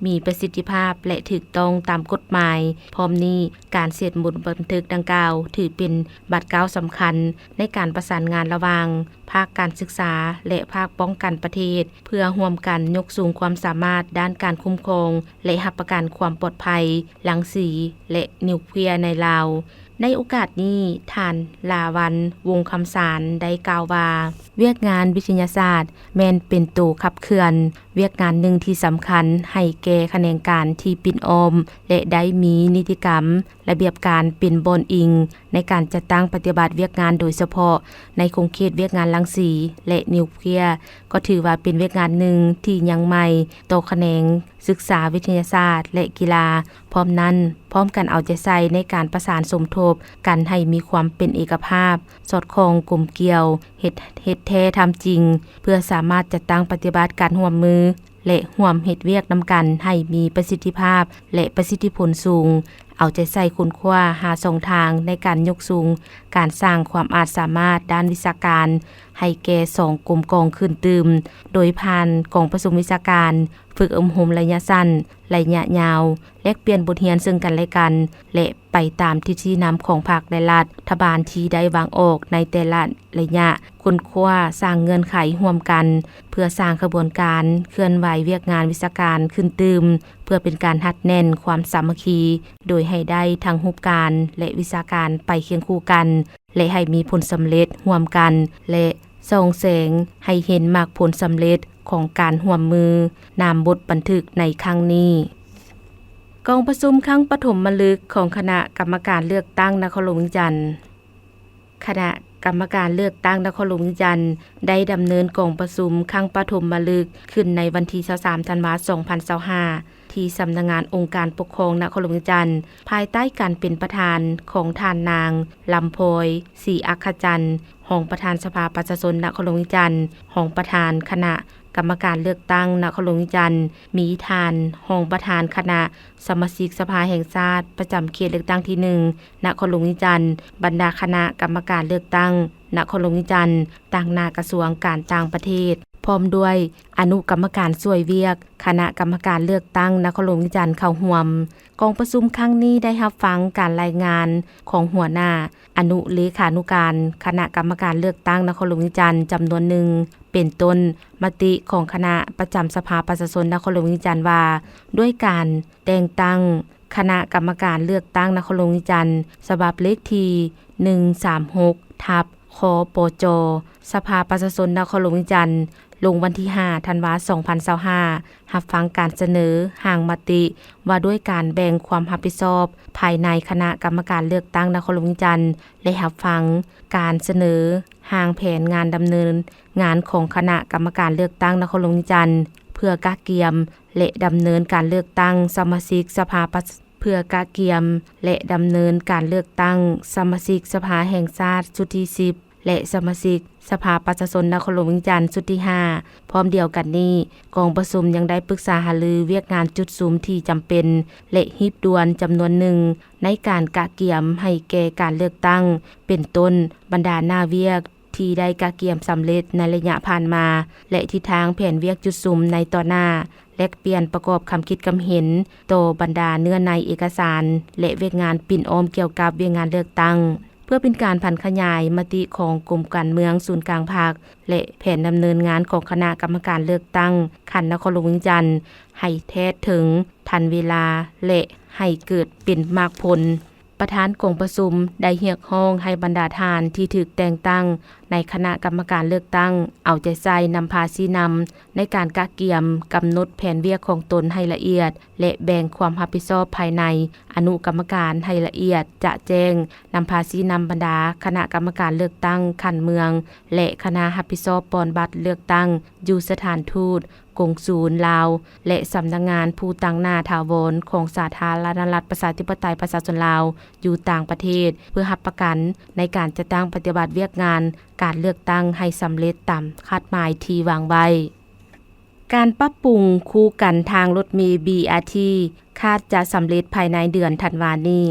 ມີປະສິດທິພາບ ແລະ ຖືກຕ້ອງຕາມກົດໝາຍ. ພ້ອມນີ້, ການເຊັນບົດບັນທຶກດັ່ງກ່າວ ຖືເປັນບາດກ້າວສຳຄັນໃນການປະສານງານລະຫວ່າງພາກການສຶກສາ ແລະ ພາກປ້ອງກັນປະເທດ ເພື່ອຮ່ວມກັນຍົກສູງຄວາມສາມາດດ້ານການຄຸ້ມຄອງ ແລະ ຮັບປະກັນຄວາມປອດໄພລັງສີ ແລະ ນິວເຄຍໃນລາວ. ໃນໂອກາດນີ້, ທ່ານ ລາວັນ ວົງຄຳສານ ໄດ້ກ່າວວ່າ, ວຽກງານວິທະຍາສາດແມ່ນເປັນໂຕຂັບເຄື່ອນວຽກງານໜຶ່ງທີ່ສຳຄັນໃຫ້ແກ່ຂະແໜງການທີ່ປິ່ນອ້ອມ ແລະ ໄດ້ມີນິຕິກຳ, ລະບຽບການເປັນບ່ອນອີງໃນການຈັດຕັ້ງປະຕິບັດວຽກງານ, ໂດຍສະເພາະໃນຂົງເຂດວຽກງານລັງສີ ແລະ ນິວເຄຍ ກໍຖືວ່າເປັນວຽກງານໜຶ່ງທີ່ຍັງໃໝ່ຕໍ່ຂະແໜງ ສຶກສາວິທະຍາສາດ ແລະ ກິລາ. ພ້ອມນັ້ນ, ພ້ອມກັນເອົາໃຈໃສ່ໃນການປະສານສົມທົບກັນໃຫ້ມີຄວາມເປັນເອກະພາບ, ສອດຄ່ອງ, ກົມກ່ຽວ, ເຮັດ, ເຮັດແທ້ທຳຈິງ, ເພື່ອສາມາດຈັດຕັ້ງປະຕິບັດການຮ່ວມມື ແລະ ຮ່ວມເຮັດວຽກນຳກັນໃຫ້ມີປະສິດທິພາບ ແລະ ປະສິດທິຜົນສູງ, ເອົາໃຈໃສ່ຄົ້ນຄວ້າຫາຊ່ອງທາງໃນການຍົກສູງການສ້າງຄວາມອາດສາມາດດ້ານວິຊາການໃຫ້ແກ່ສອງກົມກອງຂຶ້ນຕື່ມ, ໂດຍຜ່ານກອງປະຊຸມວິຊາການ ຝຶກອົບຮົມໄລຍະສັ້ນ, ໄລຍະຍາວ, ແລກປ່ຽນບົດຮຽນເຊິ່ງກັນແລະກັນ ແລະ ໄປຕາມທິດຊີ້ນຳຂອງພັກ ແລະ ລັດຖະບານທີ່ໄດ້ວາງອອກໃນແຕ່ລະໄລຍະ, ຄົ້ນຄວ້າສ້າງເງື່ອນໄຂຮ່ວມກັນ ເພື່ອສ້າງຂະບວນການເຄື່ອນໄຫວວຽກງານວິຊາການຂຶ້ນຕື່ມ, ເພື່ອເປັນການຮັດແໜ້ນຄວາມສາມັກຄີ, ໂດຍໃຫ້ໄດ້ທັງຮູບການ ແລະ ວິຊາການໄປຄຽງຄູ່ກັນ. ແລະ ໃຫ້ມີຜົນສຳເລັດຮ່ວມກັນ ແລະ ສ່ອງແສງໃຫ້ເຫັນໝາກຜົນສຳເລັດຂອງການຮ່ວມມືນຳບົດບັນທຶກໃນຄັ້ງນີ້. ກອງປະຊຸມຄັ້ງປະຖົມມະລຶກຂອງຄະນະກຳມະການເລືອກຕັ້ງນະຄອນຫຼວງວຽງຈັນ. ຄະນະກຳມະການເລືອກຕັ້ງນະຄອນຫຼວງວຽງຈັນ ໄດ້ດຳເນີນກອງປະຊຸມຄັ້ງປະຖົມມະລຶກຂຶ້ນໃນວັນທີຊາວສາມ ທັນວາ ສອງພັນຊາວຫ້າ ທີ່ສຳນັກງານອົງການປົກຄອງນະຄອນຫຼວງວຽງຈັນ, ພາຍໃຕ້ການເປັນປະທານຂອງທ່ານນາງ ລຳພອຍ ສີອັກຂະຈັນ, ຮອງປະທານສະພາປະຊາຊົນນະຄອນຫຼວງວຽງຈັນ, ຮອງປະທານຄະນະກຳມະການເລືອກຕັ້ງນະຄອນຫຼວງວຽງຈັນ, ມີທ່ານຮອງປະທານຄະນະສະມາຊິກສະພາແຫ່ງຊາດປະຈຳເຂດເລືອກຕັ້ງທີໜຶ່ງ ນະຄອນຫຼວງວຽງຈັນ, ບັນດາຄະນະກຳມະການເລືອກຕັ້ງນະຄອນຫຼວງວຽງຈັນ, ຕາງໜ້າກະຊວງການຕ່າງປະເທດ, ພ້ອມດ້ວຍອະນຸກຳມະການຊ່ວຍວຽກຄະນະກຳມະການເລືອກຕັ້ງນະຄອນຫຼວງວຽງຈັນເຂົ້າຮ່ວມ. ກອງປະຊຸມຄັ້ງນີ້ໄດ້ຮັບຟັງການລາຍງານຂອງຫົວໜ້າອະນຸເລຂານຸການຄະນະກຳມະການເລືອກຕັ້ງນະຄອນຫຼວງວຽງຈັນຈຳນວນໜຶ່ງ, ເປັນຕົ້ນ ມະຕິຂອງຄະນະປະຈຳສະພາປະຊາຊົນນະຄອນຫຼວງວຽງຈັນວ່າ ດ້ວຍການແຕ່ງຕັ້ງຄະນະກຳມະການເລືອກຕັ້ງນະຄອນຫຼວງວຽງຈັນ ສະບັບເລກທີໜຶ່ງສາມຫົກ ທັບ ຄປຈ ສະພາປະຊາຊົນນະຄອນຫຼວງວຽງຈັນ ລົງວັນທີຫ້າ ທັນວາ ສອງພັນຊາວຫ້າ ຮັບຟັງການສະເໜີຮ່າງມະຕິວ່າດ້ວຍການແບ່ງຄວາມຮັບຜິດຊອບພາຍໃນຄະນະກຳມະການເລືອກຕັ້ງນະຄອນຫຼວງວຽງຈັນ ແລະ ຮັບຟັງການສະເໜີຮ່າງແຜນງານດຳເນີນງານຂອງຄະນະກຳມະການເລືອກຕັ້ງນະຄອນຫຼວງວຽງຈັນ ເພື່ອກະກຽມ ແລະ ດຳເນີນການເລືອກຕັ້ງສະມາຊິກສະພາປະ ເພື່ອກະກຽມ ແລະ ດຳເນີນການເລືອກຕັ້ງສະມາຊິກສະພາແຫ່ງຊາດຊຸດທີສິບ ແລະ ສະມາຊິກສະພາປະຊາຊົນນະຄອນຫຼວງວຽງຈັນຊຸດທີຫ້າ. ພ້ອມດຽວກັນນີ້, ກອງປະຊຸມຍັງໄດ້ປຶກສາຫາລືວຽກງານຈຸດສຸມທີ່ຈຳເປັນ ແລະ ຮີບດ່ວນຈຳນວນໜຶ່ງ ໃນການກະກຽມໃຫ້ແກ່ການເລືອກຕັ້ງ, ເປັນຕົ້ນ ບັນດາໜ້າວຽກ ທີ່ໄດ້ກະກຽມສຳເລັດໃນໄລຍະຜ່ານມາ ແລະ ທິດທາງແຜນວຽກຈຸດສຸມໃນຕໍ່ໜ້າ, ແລກປ່ຽນປະກອບຄຳຄິດຄຳເຫັນຕໍ່ບັນດາເນື້ອໃນເອກະສານ ແລະ ວຽກງານປິ່ນອ້ອມກ່ຽວກັບວຽກງານເລືອກຕັ້ງ, ເພື່ອເປັນການຜັນຂະຫຍາຍມະຕິຂອງກົມການເມືອງສູນກາງພັກ ແລະ ແຜນດຳເນີນງານຂອງຄະນະກຳມະການເລືອກຕັ້ງຂັ້ນນະຄອນຫຼວງວຽງຈັນ ໃຫ້ແທດເຖິງ, ທັນເວລາ ແລະ ໃຫ້ເກີດເປັນໝາກຜົນ. ປະທານກອງປະຊຸມໄດ້ຮຽກຮ້ອງໃຫ້ບັນດາທ່ານທີ່ຖືກແຕ່ງຕັ້ງ ໃນຄະນະກຳມະການເລືອກຕັ້ງ ເອົາໃຈໃສ່ນຳພາຊີ້ນຳໃນການກະກຽມກຳນົດແຜນວຽກຂອງຕົນໃຫ້ລະອຽດ ແລະ ແບ່ງຄວາມຮັບຜິດຊອບພາຍໃນອະນຸກຳມະການໃຫ້ລະອຽດ, ຈະແຈ້ງນຳພາຊີ້ນຳບັນດາຄະນະກຳມະການເລືອກຕັ້ງຂັ້ນເມືອງ ແລະ ຄະນະຮັບຜິດຊອບປ່ອນບັດເລືອກຕັ້ງຢູ່ສະຖານທູດ ກົງສູນລາວ ແລະ ສຳນັກງານຜູ້ຕາງໜ້າຖາວອນຂອງສາທາລະນະລັດ ປະຊາທິປະໄຕ ປະຊາຊົນລາວ ຢູ່ຕ່າງປະເທດ ເພື່ອຮັບປະກັນໃນການຈັດຕັ້ງປະຕິບັດວຽກງານການເລືອກຕັ້ງໃຫ້ສຳເລັດຕາມຄາດໝາຍທີ່ວາງໄວ້. ການປັບປຸງຄູ່ກັນທາງລົດເມ ບີອາທີ ຄາດຈະສຳເລັດພາຍໃນເດືອນທັນວານີ້.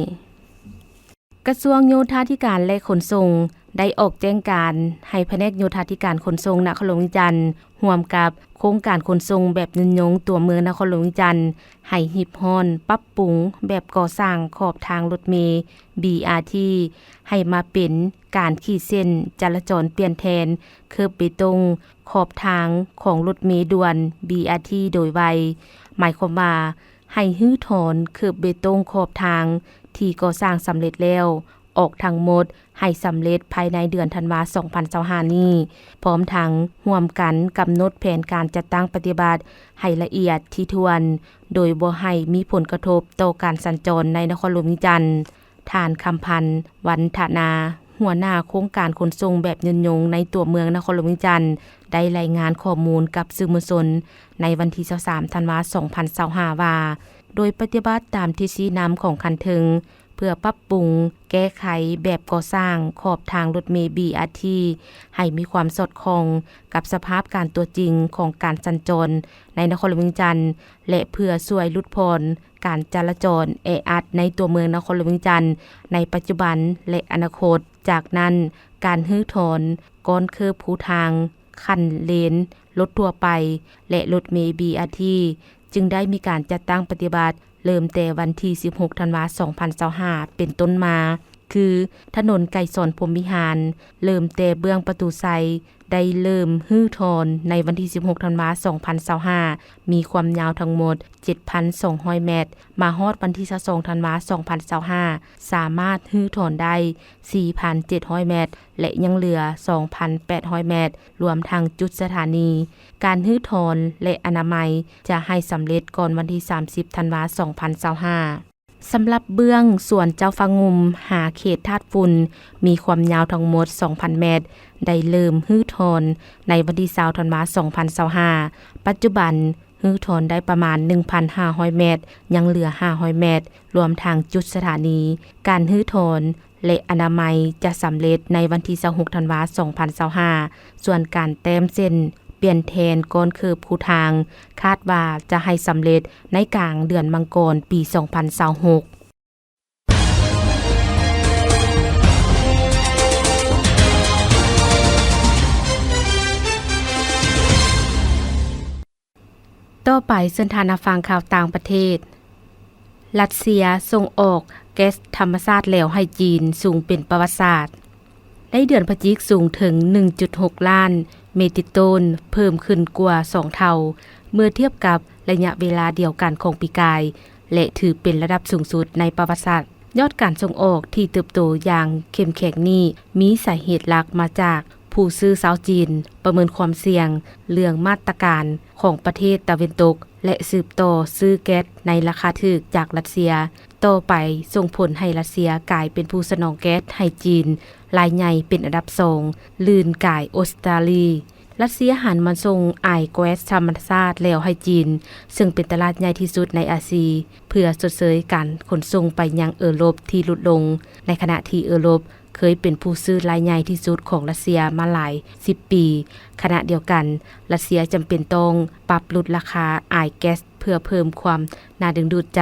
ກະຊວງໂຍທາທິການ ແລະ ຂົນສົ່ງ ໄດ້ອອກແຈ້ງການໃຫ້ພະແນກໂຍທາທິການຂົນສົ່ງນະຄອນຫຼວງວຽງຈັນ ຮ່ວມກັບໂຄງການຂົນສົ່ງແບບຍືນຍົງຕົວເມືອງນະຄອນຫຼວງວຽງຈັນ ໃຫ້ຮີບຮ້ອນປັບປຸງແບບກໍ່ສ້າງຂອບທາງລົດເມ ບີອາທີ ໃຫ້ມາເປັນການຂີດເສັ້ນຈະລາຈອນປ່ຽນແທນເຄີບເບຕົງຂອບທາງຂອງລົດເມດ່ວນ ບີອາທີ ໂດຍໄວ, ໝາຍຄວາມວ່າ ໃຫ້ຮື້ຖອນເຄີບເບຕົງຂອບທາງທີ່ກໍ່ສ້າງສຳເລັດແລ້ວອອກທັງໝົດໃຫ້ສຳເລັດພາຍໃນເດືອນທັນວາ ສອງພັນຊາວຫ້ານີ້, ພ້ອມທັງຮ່ວມກັນກຳນົດແຜນການຈັດຕັ້ງປະຕິບັດໃຫ້ລະອຽດຖີ່ຖ້ວນ ໂດຍບໍ່ໃຫ້ມີຜົນກະທົບຕໍ່ການສັນຈອນໃນນະຄອນຫຼວງວຽງຈັນ. ທ່ານ ຄຳພັນ ວັນທະນາ ຫົວໜ້າໂຄງການຂົນສົ່ງແບບຍືນຍົງໃນຕົວເມືອງນະຄອນຫຼວງວຽງຈັນ ໄດ້ລາຍງານຂໍ້ມູນກັບສື່ມວນຊົນໃນວັນທີຊາວສາມ ທັນວາ ສອງພັນຊາວຫ້າ ວ່າ ໂດຍປະຕິບັດຕາມທິດຊີ້ນຳຂອງຂັ້ນເທິງ ເພື່ອປັບປຸງແກ້ໄຂແບບກໍ່ສ້າງຂອບທາງລົດເມ ບີອາທີ ໃຫ້ມີຄວາມສອດຄ່ອງກັບສະພາບການຕົວຈິງຂອງການສັນຈອນໃນນະຄອນຫຼວງວຽງຈັນ ແລະ ເພື່ອຊ່ວຍຫຼຸດຜ່ອນ ການຈະລາຈອນແອອັດໃນຕົວເມືອງນະຄອນຫຼວງວຽງຈັນໃນປັດຈຸບັນ ແລະ ອະນາຄົດ. ຈາກນັ້ນ, ການຮື້ຖອນກ້ອນເຄີບຄູທາງ, ຄັນເລນ, ລົດທົ່ວໄປ ແລະ ລົດເມ ບີອາທີ ຈຶ່ງໄດ້ມີການຈັດຕັ້ງປະຕິບັດ ເລີ່ມແຕ່ວັນທີສິບຫົກ ທັນວາ ສອງພັນຊາວຫ້າ ເປັນຕົ້ນມາ, ຄື ຖະໜົນໄກສອນ ພົມວິຫານ, ເລີ່ມແຕ່ເບື້ອງປະຕູໄຊ ໄດ້ເລີ່ມຮື້ຖອນໃນວັນທີສິບຫົກ ທັນວາ ສອງພັນຊາວຫ້າ ມີຄວາມຍາວທັງໝົດ ເຈັດພັນສອງຮ້ອຍແມັດ, ມາຮອດວັນທີຊາວສອງ ທັນວາ ສອງພັນຊາວຫ້າ ສາມາດຮື້ຖອນໄດ້ ສີ່ພັນເຈັດຮ້ອຍແມັດ ແລະ ຍັງເຫຼືອ ສອງພັນແປດຮ້ອຍແມັດ, ລວມທັງຈຸດສະຖານີ. ການຮື້ຖອນ ແລະ ອະນາໄມ ຈະໃຫ້ສຳເລັດກ່ອນວັນທີສາມສິບ ທັນວາ ສອງພັນຊາວຫ້າ. ສຳລັບເບື້ອງສວນເຈົ້າຟ້າງຸ່ມຫາເຂດທາດຝຸ່ນ ມີຄວາມຍາວທັງໝົດ ສອງພັນແມັດ, ໄດ້ເລີ່ມຮື້ຖອນໃນວັນທີຊາວ ທັນວາ ສອງພັນຊາວຫ້າ. ປັດຈຸບັນ, ຮື້ຖອນໄດ້ປະມານ ໜຶ່ງພັນຫ້າຮ້ອຍແມັດ, ຍັງເຫຼືອ ຫ້າຮ້ອຍແມັດ, ລວມທັງຈຸດສະຖານີ. ການຮື້ຖອນ ແລະ ອະນາໄມ ຈະສຳເລັດໃນວັນທີຊາວຫົກ ທັນວາ ສອງພັນຊາວຫ້າ. ສ່ວນການແຕ້ມເສັ້ນ ປ່ຽນແທນກ້ອນເຄີບຄູທາງ ຄາດວ່າຈະໃຫ້ສຳເລັດໃນກາງເດືອນມັງກອນ ປີສອງພັນຊາວຫົກ. ຕໍ່ໄປເຊີນທ່ານຮັບຟັງຂ່າວຕ່າງປະເທດ. ຣັດເຊຍສົ່ງອອກແກັສທຳມະຊາດແຫຼວໃຫ້ຈີນສູງເປັນປະຫວັດສາດ. ໃນເດືອນພະຈິກສູງເຖິງ ໜຶ່ງຈຸດຫົກລ້ານເມຕຣິກໂຕນ, ເພີ່ມຂຶ້ນກວ່າສອງເທົ່າ ເມື່ອທຽບກັບໄລຍະເວລາດຽວກັນຂອງປີກາຍ ແລະ ຖືເປັນລະດັບສູງສຸດໃນປະຫວັດສາດ. ຍອດການສົ່ງອອກທີ່ເຕີບໂຕຢ່າງເຂັ້ມແຂງນີ້ ມີສາເຫດຫຼັກມາຈາກຜູ້ຊື້ຊາວຈີນປະເມີນຄວາມສ່ຽງເລື່ອງມາດຕະການຂອງປະເທດຕາເວັນຕົກ ແລະ ສືບຕໍ່ຊື້ແກັສໃນລາຄາຖືກຈາກຣັດເຊຍ. ຕໍ່ໄປສົ່ງຜົນໃຫ້ຣັດເຊຍກາຍເປັນຜູ້ສະໜອງແກັສໃຫ້ຈີນລາຍໃຫຍ່ເປັນອັນດັບສອງ ລື່ນກາຍອົດສະຕາລີ. ຣັດເຊຍຫັນມາສົ່ງອາຍແກັສທຳມະຊາດແຫຼວໃຫ້ຈີນ, ເຊິ່ງເປັນຕະຫຼາດໃຫຍ່ທີ່ສຸດໃນອາຊີ, ເພື່ອຊົດເຊີຍການຂົນສົ່ງໄປຍັງເອີຣົບທີ່ຫຼຸດລົງ, ໃນຂະນະທີ່ເອີຣົບ ເຄີຍເປັນຜູ້ຊື້ລາຍໃຫຍ່ທີ່ສຸດຂອງຣັດເຊຍມາຫຼາຍສິບປີ. ຂະນະດຽວກັນ, ຣັດເຊຍຈຳເປັນຕ້ອງປັບຫຼຸດລາຄາອາຍແກັສເພື່ອເພີ່ມຄວາມໜ້າດຶງດູດໃຈ.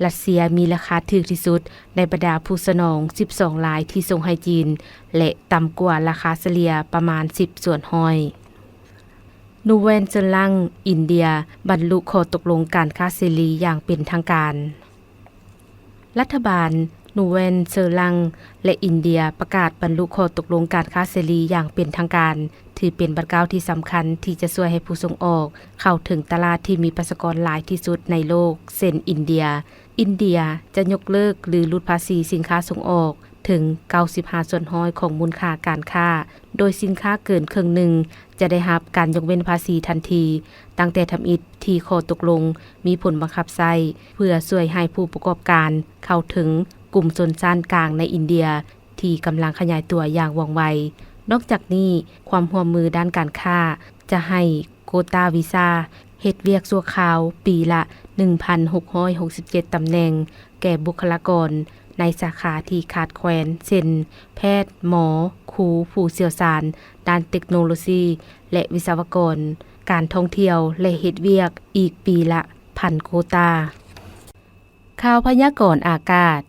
ຣັດເຊຍມີລາຄາຖືກທີ່ສຸດໃນບັນດາຜູ້ສະໜອງສິບສອງລາຍທີ່ສົ່ງໃຫ້ຈີນ ແລະ ຕ່ຳກວ່າລາຄາສະເລ່ຍປະມານສິບສ່ວນຮ້ອຍ. ນູແວນເຊີລັງ, ອິນເດຍ ບັນລຸຂໍ້ຕົກລົງການຄ້າເສລີຢ່າງເປັນທາງການ. ລັດຖະບານນູແວນເຊີລັງ ແລະ ອິນເດຍ ປະກາດບັນລຸຂໍ້ຕົກລົງການຄ້າເສລີຢ່າງເປັນທາງການ, ຖືເປັນບາດກ້າວທີ່ສຳຄັນທີ່ຈະຊ່ວຍໃຫ້ຜູ້ສົ່ງອອກເຂົ້າເຖິງຕະຫຼາດທີ່ມີປະຊາກອນຫຼາຍທີ່ສຸດໃນໂລກ ເຊັ່ນ ອິນເດຍ. ອິນເດຍຈະຍົກເລີກ ຫຼື ຫຼຸດພາສີສິນຄ້າສົ່ງອອກ ເຖິງເກົ້າສິບຫ້າສ່ວນຮ້ອຍຂອງມູນຄ່າການຄ້າ, ໂດຍສິນຄ້າເກີນເຄິ່ງໜຶ່ງຈະໄດ້ຮັບການຍົກເວັ້ນພາສີທັນທີ ຕັ້ງແຕ່ທຳອິດທີ່ຂໍ້ຕົກລົງມີຜົນບັງຄັບໃຊ້, ເພື່ອຊ່ວຍໃຫ້ຜູ້ປະກອບການເຂົ້າເຖິງກຸ່ມຊົນຊັ້ນກາງໃນອິນເດຍ ທີ່ກຳລັງຂະຫຍາຍຕົວຢ່າງວ່ອງໄວ. ນອກຈາກນີ້, ຄວາມຮ່ວມມືດ້ານການຄ້າຈະໃຫ້ໂກຕາວີຊາເຮັດວຽກຊົ່ວຄາວປີລະໜຶ່ງພັນຫົກຮ້ອຍຫົກສິບເຈັດຕຳແໜ່ງ ແກ່ບຸກຄະລາກອນໃນສາຂາທີ່ຂາດແຄວນ ເຊັ່ນ ແພດ, ໝໍ, ຄູ, ຜູ້ຊ່ຽວຊານດ້ານເຕັກໂນໂລຊີ ແລະ ວິສະວະກອນ, ການທ່ອງທ່ຽວ ແລະ ເຮັດວຽກອີກປີລະພັນໂກຕາ. ຂ່າວພະຍາກອນອາກາດ.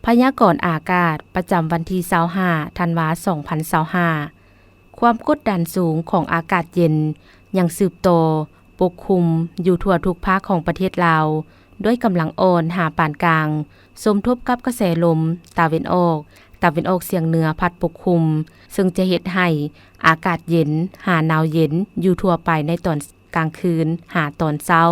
ພະຍາກອນອາກາດປະຈຳວັນທີຊາວຫ້າ ທັນວາ ສອງພັນຊາວຫ້າ. ຄວາມກົດດັນສູງຂອງອາກາດເຢັນຍັງສືບຕໍ່ປົກຄຸມຢູ່ທົ່ວທຸກພາກຂອງປະເທດລາວ ດ້ວຍກຳລັງອ່ອນຫາປານກາງ, ສົມທົບກັບກະແສລົມຕາເວັນອອກ, ຕາເວັນອອກສຽງເໜືອພັດປົກຄຸມ, ເຊິ່ງຈະເຮັດໃຫ້ອາກາດເຢັນຫາໜາວເຢັນຢູ່ທົ່ວໄປໃນຕອນກາງຄືນຫາຕອນເຊົ້າ.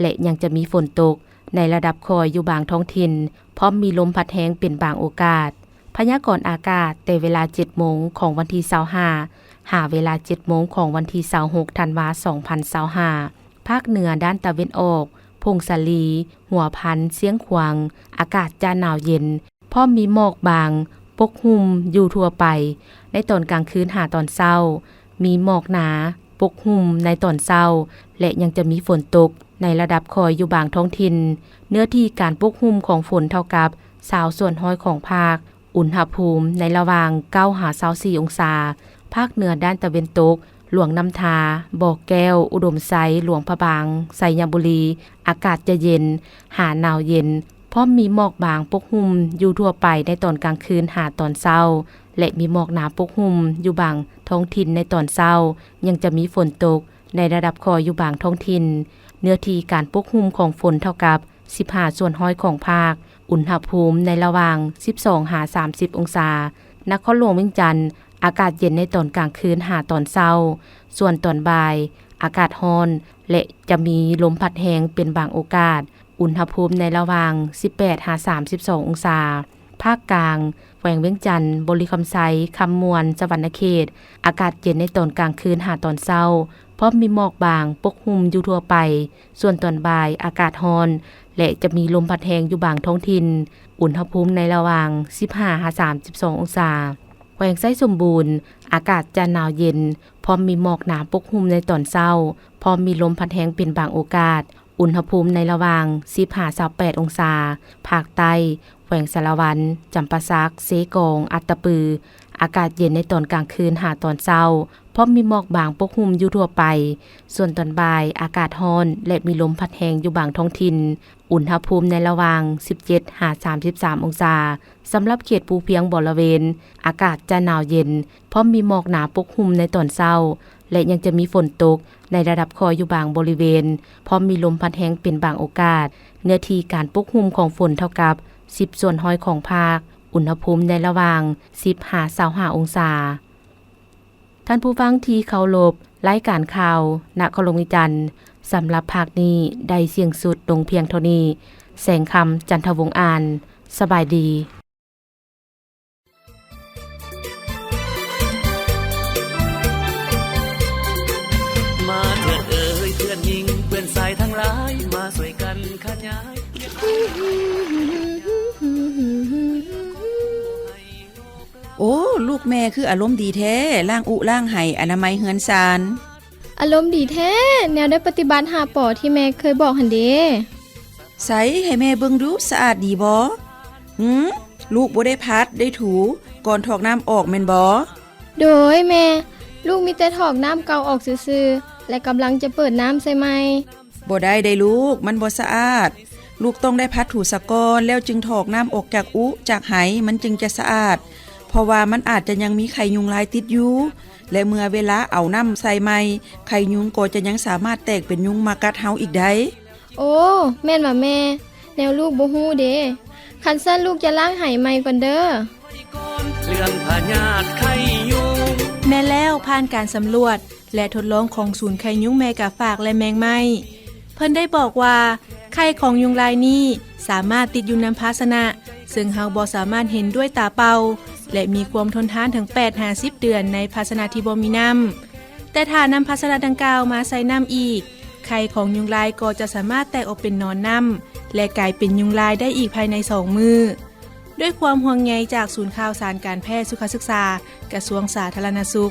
ແລະ ຍັງຈະມີຝົນຕົກໃນລະດັບຄ່ອຍຢູ່ບາງທ້ອງຖິ່ນ, ພ້ອມມີລົມພັດແຮງເປັນບາງໂອກາດ. ພະຍາກອນອາກາດແຕ່ເວລາເຈັດໂມງຂອງວັນທີຊາວຫ້າ ຫາເວລາເຈັດໂມງຂອງວັນທີຊາວຫົກ ທັນວາ ສອງພັນຊາວຫ້າ, ພາກເໜືອດ້ານຕາເວັນອອກ, ຜົ້ງສາລີ, ຫົວພັນ, ຊຽງຂວາງ, ອາກາດຈະໜາວເຢັນ, ພ້ອມມີໝອກບາງປົກຫຸ້ມຢູ່ທົ່ວໄປໃນຕອນກາງຄືນຫາຕອນເຊົ້າ, ມີໝອກໜາປົກຫຸ້ມໃນຕອນເຊົ້າ ແລະ ຍັງຈະມີຝົນຕົກໃນລະດັບຄ່ອຍຢູ່ບາງທ້ອງຖິ່ນ. ເນື້ອທີ່ການປົກຫຸ້ມຂອງຝົນເທົ່າກັບຊາວສ່ວນຮ້ອຍຂອງພາກ. ອຸນຫະພູມໃນລະຫວ່າງເກົ້າຫາຊາວສີ່ອົງສາ. ພາກເໜືອດ້ານຕາເວັນຕົກ, ຫຼວງນ້ຳທາ, ບໍ່ແກ້ວ, ອຸດົມໄຊ, ຫຼວງພະບາງ, ໄຊຍະບູລີ, ອາກາດຈະເຢັນ ຫາໜາວເຢັນ, ພ້ອມມີໝອກບາງປົກຫຸ້ມຢູ່ທົ່ວໄປໃນຕອນກາງຄືນຫາຕອນເຊົ້າ ແລະ ມີໝອກໜາປົກຫຸ້ມຢູ່ບາງທ້ອງຖິ່ນໃນຕອນເຊົ້າ, ຍັງຈະມີຝົນຕົກໃນລະດັບຄ່ອຍຢູ່ບາງທ້ອງຖິ່ນ. ເນື້ອທີ່ການປົກຫຸ້ມຂອງຝົນເທົ່າກັບສິບຫ້າສ່ວນຮ້ອຍຂອງພາກ. ອຸນຫະພູມໃນລະຫວ່າງສິບສອງຫາສາມສິບອົງສາ. ນະຄອນຫຼວງວຽງຈັນ, ອາກາດເຢັນໃນຕອນກາງຄືນຫາຕອນເຊົ້າ, ສ່ວນຕອນບ່າຍອາກາດຮ້ອນ ແລະ ຈະມີລົມພັດແຮງເປັນບາງໂອກາດ. ອຸນຫະພູມໃນລະຫວ່າງສິບແປດຫາສາມສິບສອງອົງສາ. ພາກກາງ, ແຂວງວຽງຈັນ, ບໍລິຄຳໄຊ, ຄຳມ່ວນ, ສະຫວັນນະເຂດ, ອາກາດເຢັນໃນຕອນກາງຄືນຫາຕອນເຊົ້າ, ພ້ອມມີໝອກບາງປົກຫຸ້ມຢູ່ທົ່ວໄປ, ສ່ວນຕອນບ່າຍອາກາດຮ້ອນ ແລະ ຈະມີລົມພັດແຮງຢູ່ບາງທ້ອງຖິ່ນ. ອຸນຫະພູມໃນລະຫວ່າງສິບຫ້າຫາສາມສິບສອງອົງສາ. ແຂວງໄຊສົມບູນ, ອາກາດຈະໜາວເຢັນ, ພ້ອມມີໝອກໜາປົກຫຸ້ມໃນຕອນເຊົ້າ, ພ້ອມມີລົມພັດແຮງເປັນບາງໂອກາດ. ອຸນຫະພູມໃນລະຫວ່າງສິບຫາຊາວແປດອົງສາ. ພາກໃຕ້, ແຂວງສາລະວັນ, ຈຳປາສັກ, ເຊກອງ, ອັດຕະປື, ອາກາດເຢັນໃນຕອນກາງຄືນຫາຕອນເຊົ້າ, ພ້ອມມີໝອກບາງປົກຫຸ້ມຢູ່ທົ່ວໄປ, ສ່ວນຕອນບ່າຍອາກາດຮ້ອນ ແລະ ມີລົມພັດແຮງຢູ່ບາງທ້ອງຖິ່ນ. ອຸນຫະພູມໃນລະຫວ່າງສິບເຈັດຫາສາມສິບສາມອົງສາ. ສຳລັບເຂດພູພຽງບໍລະເວນ, ອາກາດຈະໜາວເຢັນ, ພ້ອມມີໝອກໜາປົກຫຸ້ມໃນຕອນເຊົ້າ ແລະ ຍັງຈະມີຝົນຕົກໃນລະດັບຄ່ອຍຢູ່ບາງບໍລິເວນ, ພ້ອມມີລົມພັດແຮງເປັນບາງໂອກາດ. ເນື້ອທີ່ການປົກຫຸ້ມຂອງຝົນເທົ່າກັບສິບສ່ວນຮ້ອຍຂອງພາກ. ອຸນຫະພູມໃນລະຫວ່າງສິບຫາຊາວຫ້າອົງສາ. ທ່ານຜູ້ຟັງທີ່ເຄົາລົບ, ລາຍການຂ່າວນະຄອນຫຼວງວຽງຈັນ ສຳລັບພາກນີ້ໄດ້ສິ້ນສຸດລົງພຽງເທົ່ານີ້. ແສງຄຳ ຈັນທະວົງ ອ່ານ. ສະບາຍດີ. ມາເທີດເອີຍເພື່ອນຍິງເພື່ອນຊາຍທັງຫຼາຍ ມາຊ່ວຍກັນຂະຫຍາຍ. ໂອ້ ລູກແມ່ຄືອາລົມດີແທ້, ລ້າງອຸລ້າງໄຫ ອະນາໄມເຮືອນຊານ. ອາລົມດີແທ້, ແນວໄດ້ປະຕິບັດຫ້າ ປ ທີ່ແມ່ເຄີຍບອກຫັ້ນເດ. ໃສ ໃຫ້ແມ່ເບິ່ງດູ, ສະອາດດີບໍ່? ຫື ລູກບໍ່ໄດ້ພັດໄດ້ຖູ ກ່ອນຖອກນ້ຳອອກແມ່ນບໍ່? ໂດຍແມ່, ລູກມີແຕ່ຖອກນ້ຳເກົ່າອອກຊື່ໆ ແລະ ກຳລັງຈະເປີດນ້ຳໃສ່ໃໝ່. ບໍ່ໄດ້ໄດ໋ລູກ, ມັນບໍ່ສະອາດ. ລູກຕ້ອງໄດ້ພັດຖູສາກ່ອນ ແລ້ວຈຶ່ງຖອກນ້ຳອອກຈາກອຸຈາກໄຫ, ມັນຈຶ່ງຈະສະອາດ, ເພາະວ່າມັນອາດຈະຍັງມີໄຂ່ຍຸງລາຍຕິດຢູ່ ແລະ ເມື່ອເວລາເອົານ້ຳໃສ່ໃໝ່, ໄຂ່ຍຸງກໍຈະຍັງສາມາດແຕກເປັນຍຸງມາກັດເຮົາອີກໄດ້. ໂອ້ ແມ່ນຫວາແມ່? ແນວລູກບໍ່ຮູ້ເດ. ຄັນຊັ້ນລູກຈະລ້າງໄຫໃໝ່ກ່ອນເດີ. ເລື່ອງພະຍາດໄຂ້ຍຸງ. ແມ່ນແລ້ວ, ຜ່ານການສຳຫຼວດ ແລະ ທົດລອງຂອງສູນໄຂ້ຍຸງແມ່ກາຝາກ ແລະ ແມງໄມ້, ເພິ່ນໄດ້ບອກວ່າ ໄຂ່ຂອງຍຸງລາຍນີ້ສາມາດຕິດຢູ່ນຳພາຊະນະ ເຊິ່ງເຮົາບໍ່ສາມາດເຫັນດ້ວຍຕາເປົ່າ ແລະ ມີຄວາມທົນທານເຖິງແປດຫາສິບເດືອນໃນພາຊະນະທີ່ບໍ່ມີນ້ຳ. ແຕ່ຖ້ານຳພາຊະນະດັ່ງກ່າວມາໃສ່ນ້ຳອີກ, ໄຂ່ຂອງຍຸງລາຍກໍຈະສາມາດແຕກອອກເປັນໜອນນ້ຳ ແລະ ກາຍເປັນຍຸງລາຍໄດ້ອີກພາຍໃນສອງມື້. ດ້ວຍຄວາມຫ່ວງໃຍຈາກສູນຂ່າວສານການແພດສຸຂະສຶກສາ ກະຊວງສາທາລະນະສຸກ,